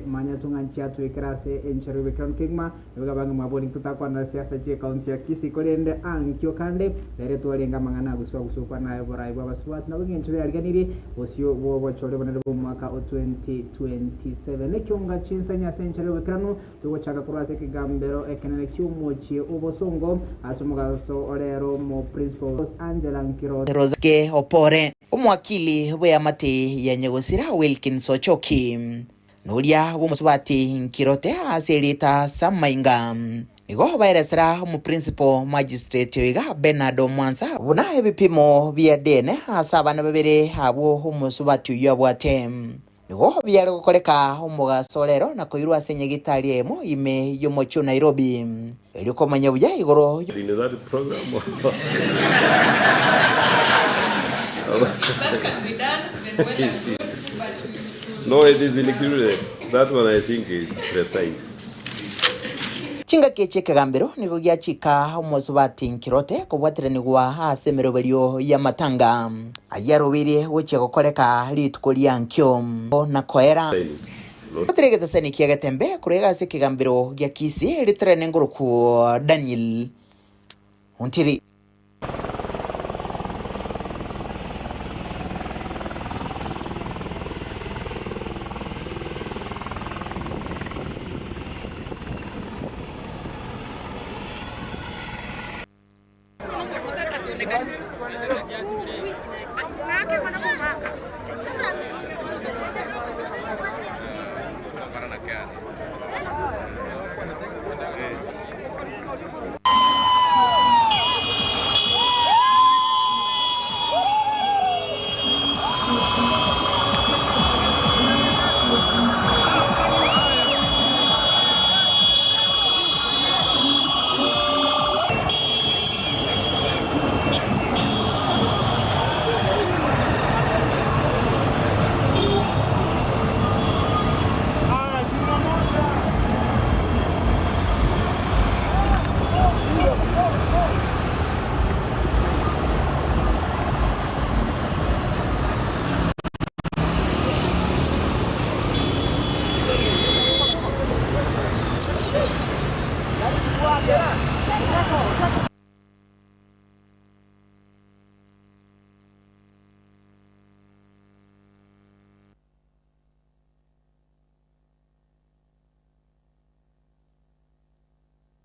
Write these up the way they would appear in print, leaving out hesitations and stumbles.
Manya tung'a nchiatwekera ase enchera y'oboikeranu kegima, Nigo abange mwabori ntotakwana siasa chi'ecounty ya Kisii korende ankio kande rere twarenge amang'ana aguswa gusukwa naye oborai bw'abasubati nabo engencho beariganirie bosio bw'obochori obonene bw'omwaka o 2027. Ekionga chinsani ase enchera y'oboikeranu togochaka korwa ase ekegambero ekenene ki'omochie obosongo ase omogaso orero omo Principal Angela Nkiro. Roseke Opore, omowakili bw'eamate ya Nyagosira Wilkins Ochoki. Noria bw'omosubati Nkirote ase erieta Samainga. Nigo baeresera omoprinciple magistrate oiga Bernard Omwansa buna ebipimo bia DNA ase abana babere abwo omosubati oyio abwate. Nigo biare gokoreka omogaso rero na koirwa ase enyagitari eyemo ime y'omochie o Nairobi erio komanya buya igoro In that program That can be done, then well and good, but we should. No, it is included. That one I think is precise. Chingaki echi ekegambero nigo giachika omosubati Nkirote kobwateranigwa ase emeroberio y'amatanga ayio arobeirie gochia gokoreka rituko ria nkio na koera. Gotera egetesani kia Getembe korwa iga ase ekegambero gia Kisii ritarene ngoroku Daniel Ontiri.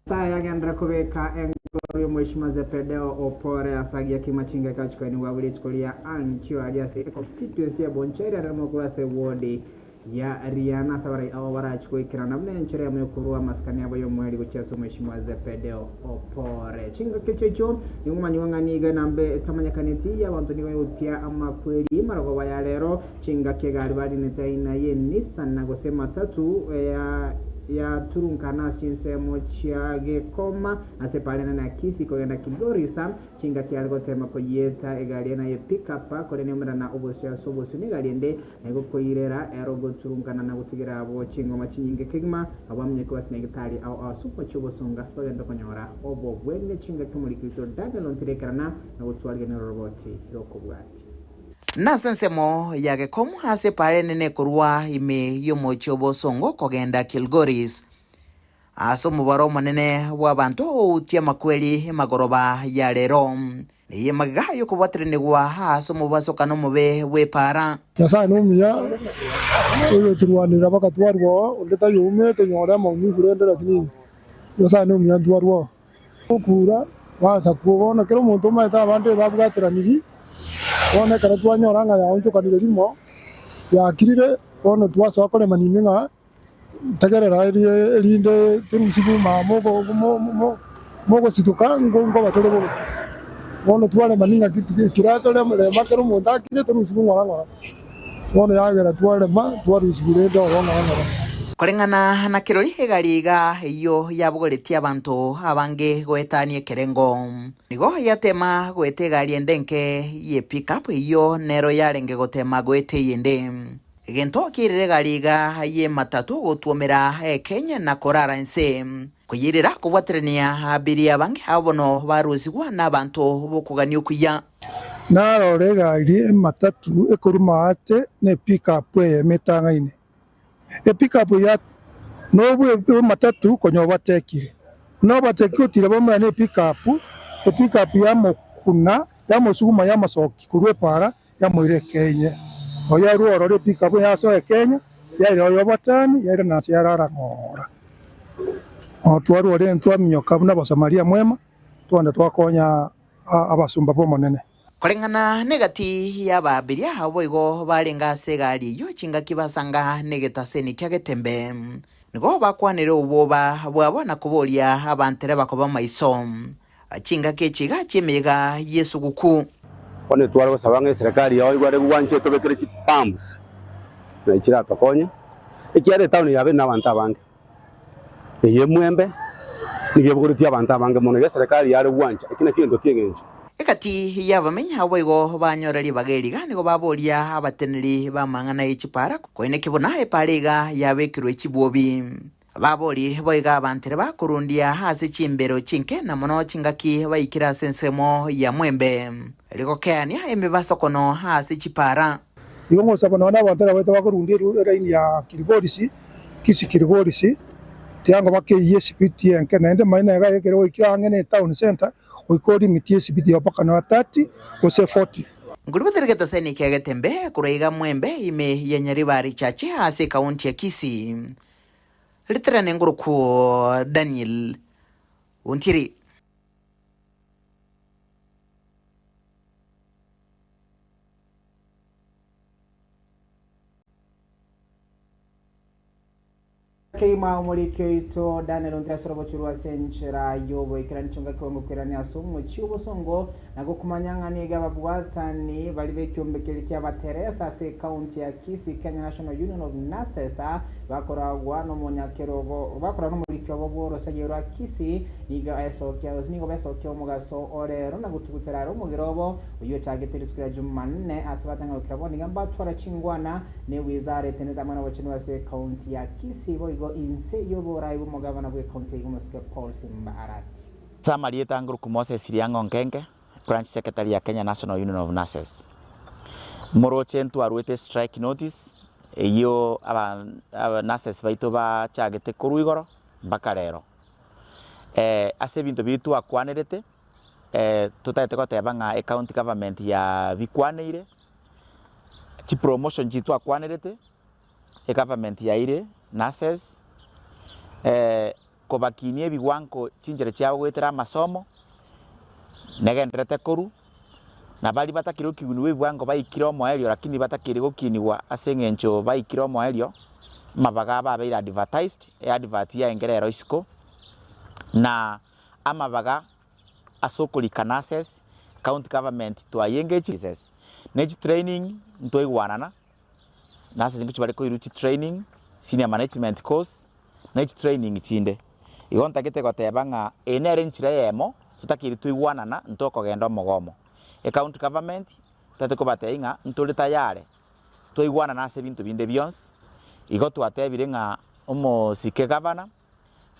Nyasae agenderere kobeka engoro y'Omweshima Zepedeo Opore ase agiya kima chingaki achikoinigwa abwo rituko ria ankio aria ase econstituency ya Bonchari are nomokuru ase eward ya Riana ase abarai abo barachi goikerana buna enchera eyemo yokorua amasikani abo y'omoerio gochia ase Omweshimiwa Zepedeo Opore. Chingaki echio echio nigo omanyigwe ng'a nigo enamba etamanyekaneti y'abanto nigo egotia amakweri marogoba ya rero Chingaki egari barinete aina ye Nissan gose matatu yaturunkana ase chinsemo chia Gekoma ase epaara enene ya Kisii kogenda Kilgoris. Chingaki are gotema koyieta egari ena ye pick-up korende neumerana obosio ase obosio negari ende egokoirera ero goturunkana na gotigera abwo chingoma chinyinge kegima. Abwo bamenyekigwe ase nyagetari ao ase omochie obosongo ase bagende konyora obobwenia. Chingaki omoriki oito Daniel Ontirekerana na gotwariganera oroboti rokobwatia. Nase ensemo ya Gekomu ase epaara enene korwa ime y'omochie obosongo kogenda Kilgoris, ase omobaro omonene bw'abanto outie amakweri magoroba ya rero, neye magega y'okobwataranigwa ase omobasokano omobe bw'epaara. Nyasae nomuya, oyotorwanera mpaka twarwa oo, onde tayoumete nyore amaumivu rende lakini Nyasae nomuya ntwarwa oo. Gokura baansa bono kera omonto omanyete abande babwateraniri, bono ekero twanyora ng'a yaonchokanire rimo, yakirire, bono twasoa korema ninwe ng'a tegerera erinde torusigwe mama mogosituka nkoba tore bobe. Bono twarema ning'aki kera torema kera omonto akire torusigwe ng'ora ng'ora. Bono yagera twarema, twarusigwa rende ororo ng'ora ng'ora. Koreng'ana na kirori egari iga eyio yabogoretie abanto abange goetania ekerengo. Nigo yateema goeta egari ende enke ye pick-up eyio nero yarenge goteema goeta eyende. Egento kiairire egari iga ye matatu gotwomera ekenye na korara inse. Koyeirera kobwaterania abiria abange abo bono barusigwa nabanto b'okogania okuya. Narora egari ematatu ekorwa maate ne pick-up eyemo etang'aine. Epickup ya nobwe ematatu konya obatekire. Buna obatekire otira bamanya ne epickup, epickup yamokuna yamosuguma yamosokia korwa epara yamoira ekenye. Oyo arwe ororo epickup yasoa ekenye yaira oyo obatani yaira nase yarara ng'ora. Twarwa ore ntwaminyoka buna Abasamaria mwema twagenda twakonya abasomba b'Omonene. Koreng'ana negati y'Abaabiria, boigo barenge ase egari eyio chingaki basanga negetaseni kia Getembe. Nigo bakwanire obwoba bwabo na koboria abantereba koba maiso chingaki echi iga chi'emeyega y'esuguku. Bono tware gosaba ng'a eserekari yao igware gwancha etobekere chipumps naye chiratokonye, ekiagera etown eye yabeire nabanto abange. Eye emwembe nigo ebogoretie abanto abange mono, iga eserekari yare gwancha eki nakio egento ki'engencho. Egati y'abamenyi abo boigo banyora ribaga eri iga nigo baboria abateneneri b'amang'ana ye chipara koineki buna epara iga yabekirwe chibwobi. Babori boigo abantere bakorundia ase chimbero chinke na mono chingaki baikire ase ensemo ya mwembe rigokeania emibasokono ase chipara. Igo ngosaba nonya nabanto abaito bakorundia eraini ya Kilgoris, Kisii Kilgoris, tiango bakeyie esibiti enke naende maina iga ekero goikire ang'e ne etown centre goika orimiti esibiti yao mpaka nonya 30 gose 40. Nkoribotera egetaseni kia Getembe korwa iga Mwembe ime ya Nyaribari Church ase ekaunti ya Kisii. Riterane ngorokwo Daniel Ontiri. Keima omoriki oito Daniel Ontiasore obochurwa ase enchera y'oboikeranu chingaki bamokoirania ase omochie obosongo na gokumanya ng'a nigo ababwatani baria b'ekiombe keria kia Abateresa ase ekaunti ya Kisii Kenya National Union of Nurses bakoragwa nomonyakerogo bakoragwa nomoriki obo bw'orosagia rwa Kisii nigo esokia gose nigo besokia omogaso orero na gotugutera are omogera obo Oyio ochagete rituko ria Jumanne ase batang'ani gokira bono iga mbatwara chingwana ne wizara etenenete amo nobochenu ase ekaunti ya Kisii boigo inse y'oborai bw'omogabana bw'ekaunti eyio omosike Paul Simba Arati. Ase amarieta Nguruku Moses Riang'o Nkenge, Branch Secretary ya Kenya National Union of Nurses. Moroche ntwarwete strike notice eyio aba aba nurses baito bachagete korwa igoro mpaka rero. Ase ebinto biria twakwanerete. Totagete goteba ng'a ecounty government yabikwaneire, chipromotion chiria twakwanerete, egovernment yaire nurses, kobakinia ebiwango chinchera chiabo goetera amasomo, negendererete korwa, na baria batakire gokinigwa ebiwango baikire omoerio lakini batakire gokinigwa ase eng'encho baikire omoerio, amabaga abo abeire advertised, eadvert yaengera ero isiko, na. Amabaga ase okorika nurses, county government twayengechire ne chitraining ntwaigwanana, nurses ngochia bare koirwa chitraining, senior management course, ne chitraining chinde. Igo ntagete goteba ng'a eye nere enchera eyemo totakeire toigwanana ntokogenda omogomo. Ecounty government totagete kobatebia ng'a ntore tayare twaigwanana ase ebinto binde bionsi, igo twatebire ng'a omosike gavana.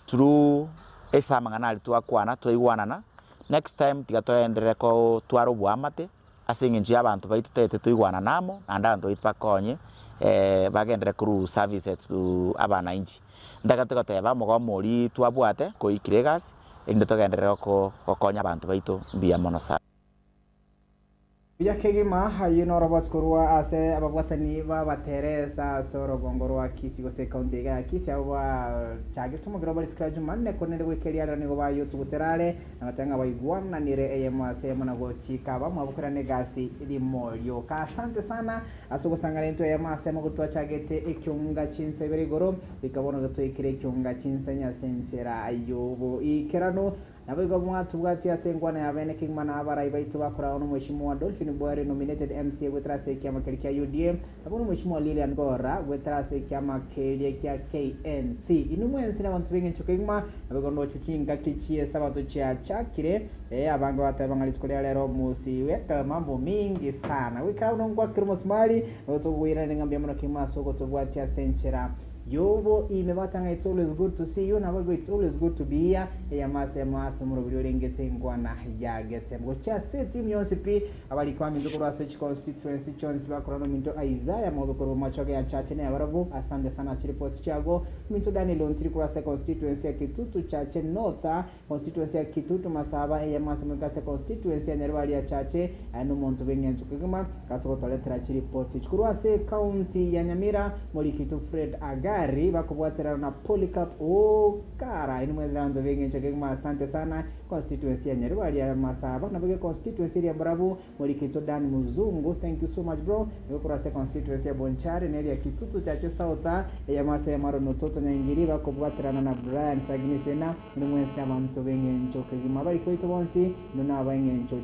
Through ase amang'ana aria twakwana twaigwanana, next time tiga toenderere kotwara oboamate ase eng'encho ya abanto baito totaete toigwanane amo, naende abanto baito bakonye bagenderere korwa services to abananchi. Ntagete goteba omogomo oria twabwate koikire egasi, erinde togenderere gokonya abanto baito mbuya mono sana. Buya kegima, ayio noroboti korwa ase ababwatani b'Abateresa ase orogongo rwa Kisii gose ekaunti iga ya Kisii abwo bachagete omogiro obo rituko ria Jumanne korende goika eriarero nigo bayotugutera are na goteba ng'a baigwananire eyemo ase eyemo na gochika abamwabo koirana egasi rimo rioka. Asante sana ase ogosang'ana intwe eyemo ase eyemo gotwachagete ekiunga chinsa ibere igoro goika bono getoikire ekiunga chinsa inye ase enchera y'oboikeranu. Naboigo mwatobwatie ase enkwana ya bene kegima na abarai baito bakoragwa n'Omweshimiwa Dolphin Bware nominated MCA goetera ase ekiama keria kia UDA, nabo n'Omweshimiwa Lilian Gora goetera ase ekiama keria kia KNC. Inwe mwensi nabanto b'engencho kegima, naboigo ndoche chingaki chi'esabato chiachakire, ee, abange bateba ng'a rituko ria rero mosiweka mambo mingi sana. Goikera buna ngwakire omosumari, nabo togokoiraneria ng'a mbuya mono kegima ase ogotobwatia ase enchera. Yobo ime batanga it's always good to see you nabo igo it's always good to be here eyamase ase omorobiri orengete engwana yagete gochia ase etimu yonsi pi abari kwaminto korwa ase chiconstituency chionsi bakorana ominto Isaiah mobe korwa machoge ya Chache na abarabwo asante sana ase ripoti chiago ominto Daniel Ontiri korwa ase constituency ya Kitutu Chache North constituency ya Kitutu Masaba eyamase moika ase constituency ya Nyaribari ya Chache aye nomonto bw'eng'encho kegima ase gotoretera chiripoti chikorwa ase county ya Nyamira Morikitu Fred Agari bakobwaterana na Polycarp Okara ini mweziranzo bw'eng'encho kegima asante sana constituency ya Nyaribari ya Masaba nabo constituency ya Mbarabu Morikitu Dan Muzungu thank you so much bro nigo ase constituency ya Bonchari neria Kitutu Chache South eyamase ya Marono Toto Nyaingiri bakobwaterana na Brian Saginisena ni mwensi abantu b'eng'encho kegima bari koito bonsi no nab'eng'encho.